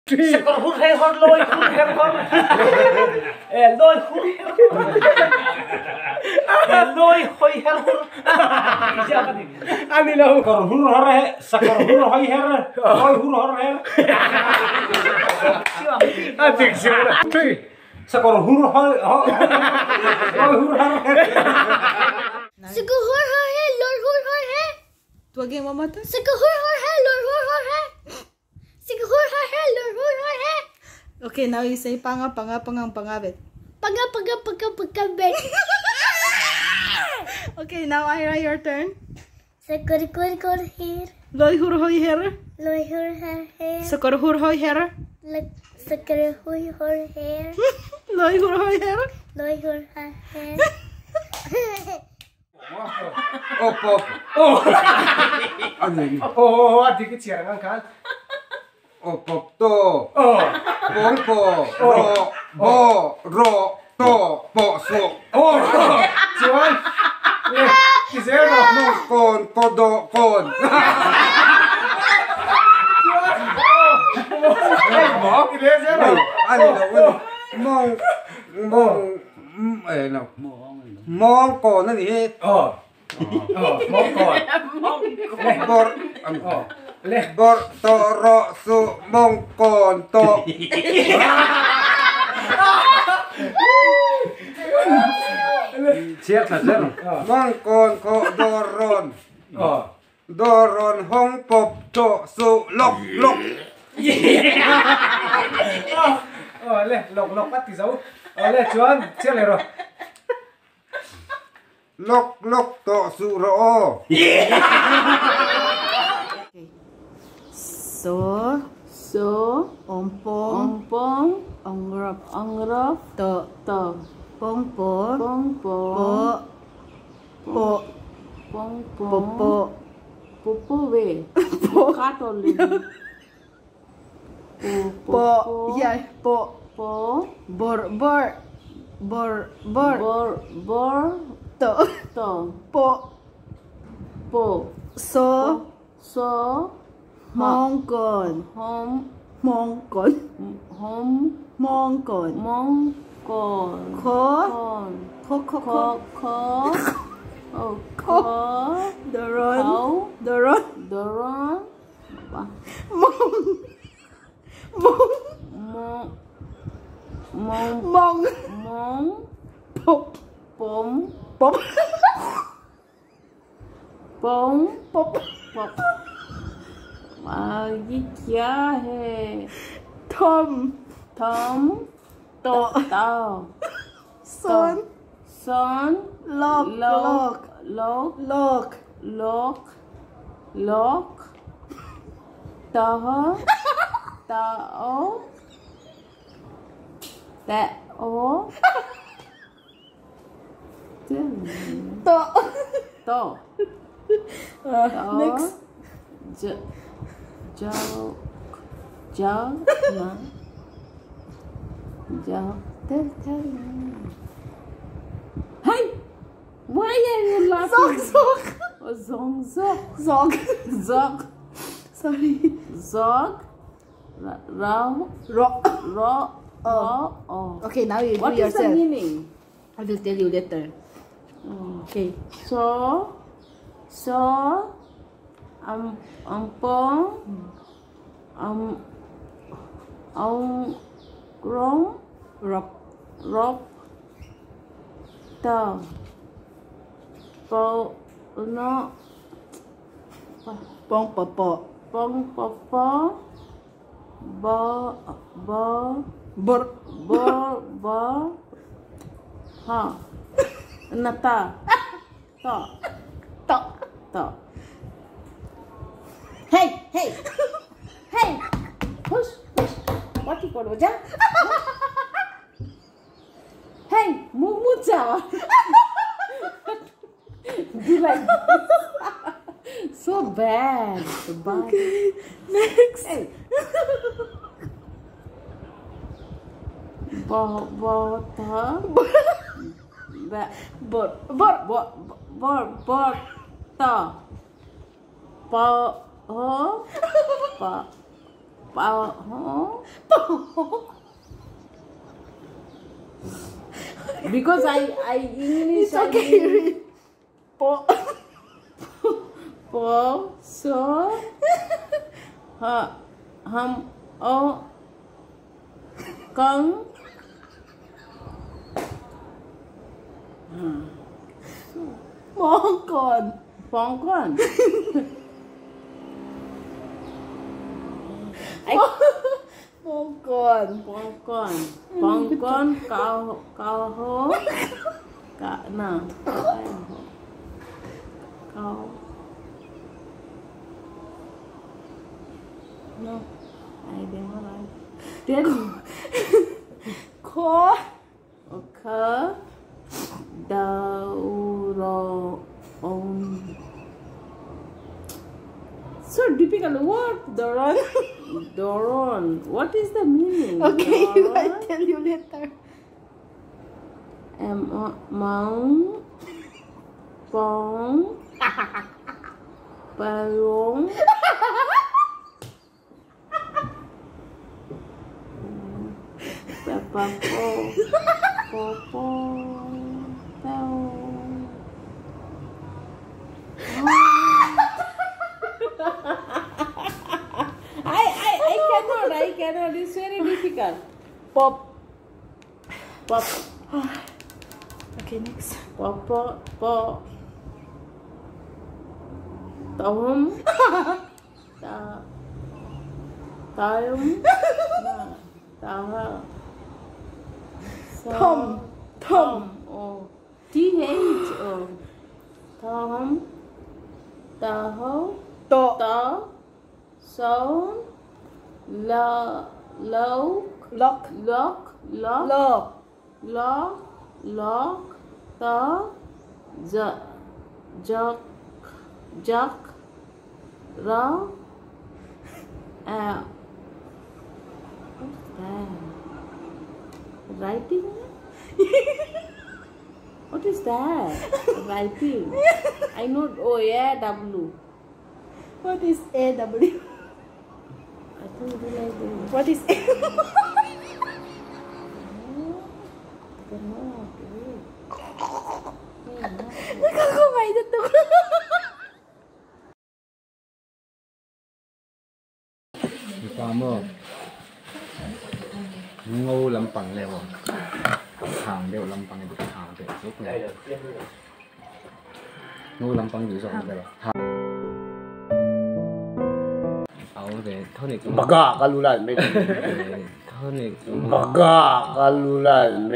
Sakawr hur he hor lawi hur her hor lawi hur her hor lawi hoi her hur ani lo Sakawr hur hor he sakawr hur hoi her lawi hur hor her a dik siu la three sakawr hur hoi lawi hur her her Sakawr hur hor he lawi hur hor he Do again one more time. Sakawr hur hor he lawi hur hor he Sakawr hur hor he lawi hur hor he Okay, now you say panga panga pangang pangabet. Panga panga panga panga bet. Okay, now Ira, your turn. Sakawr hur hor he Loi hur hoi her. lawi hur hor he Sakawr hur hoi her. Sakawr hur hor he Loi hur hoi her. lawi hur hor he Op op. Oh. Ani. Oh, a dik i chhiar ang khan. Op op to. Oh. Pong po. Ro. Bo. Ro. To. Po. Su. Oh. Chuan. Le, ti zel rawh. Mong kon. Ko do kon. Hei, ti leh zel rawh. Ani lo ani. Mong. Mong. Eh no. Mong kon ani hi. Oh. Oh, mong kon. Bor. Oh. Le. Bor to ro su mong kon to. Chhiar thla zel. Mong kon ko do ron. Oh. Do ron hong pop to su lok lok. Oh, le, lok lok a ti zo. Oh, le, chuan, chhiar leh rawh. Lok lok to su ro o. So, So, ompong, ompong, ongrop, ongrop, to, to, pongpo, pong po, po, po, pong po, po, po, po po we, Catholic. Po, po, yeah, po, po, bor, bor, bor, bor, bor, bor, to, to, po, po, so, so, mongkon, hom, mongkon, hom, mongkon, mong, kon, ko, kon, ko, ko, ko, ko, ko, oh, Ko. ko, doron, ko, doron, doron, ba, mong, mong, mong, mong, mong, mong, pop, pom, pop, pom, pop, pop. ये क्या है? Tom, Tom, to, tao, son, son, lok, lok, lok, lok, lok, lok, tah, tao, tao, to. to, Next. j, ja, ja, na, ja, tell, tell. Hey, why are you laughing? Zok, zok, Oh, zong, zok, zok. zok, Sorry. zok, ra, ra, Ro. ro, ro, oh. Okay, now you do What is the yourself. meaning? I will tell you later. Okay. So, so, ampong, rong, Rock. rock, ta, po, no, Pong, po, po. pong, po, po, bo, bo, Bor. bo, bo, ha, na ta, to, To. to. Hey, hey, hey, hush, hush, what you করবো যা? Hey, move, move, যা. Do like this. So bad. Bad. Okay. Next. Hey. Bo, bo, ta, ba, Bor. Bor. bo, bo, bo, ta, pa, ho, pa, Pa ho. Because I English. It's okay, read. Po. Po so ha hum o kang. Mongkon. Pongkon. Pongkon. Pongkon. Pongkon kao kao ho ka na. Kao. No, I don't know. Then Ko. Okay. Dauro on. So difficult word, Doron. Doron. What is the meaning? Okay, Doron? I tell you later. Mong Pong Parong Papa Po Po I cannot. It's very difficult. Pop. Pop. Okay, next. Pop, pop, pop. Tom. Ta. Tom. Ta. Tom. Tom. Oh. T H O. Tom. Ta. To. Ta. So. La. Lock. Lock. Lock. Lock. Lock. Lock. Lock. Ta. Ja. Jack. Jack. Ra. What's that? Writing? What is that? Writing. I know. Oh yeah, W. What is A W? I think it is like this. What is A? Ngô lampang lewo hàng đều lampang itu hàng đều lúc này ngô lampang gì rồi đây là áo về thôi này baga kalulan thôi này baga kalulan.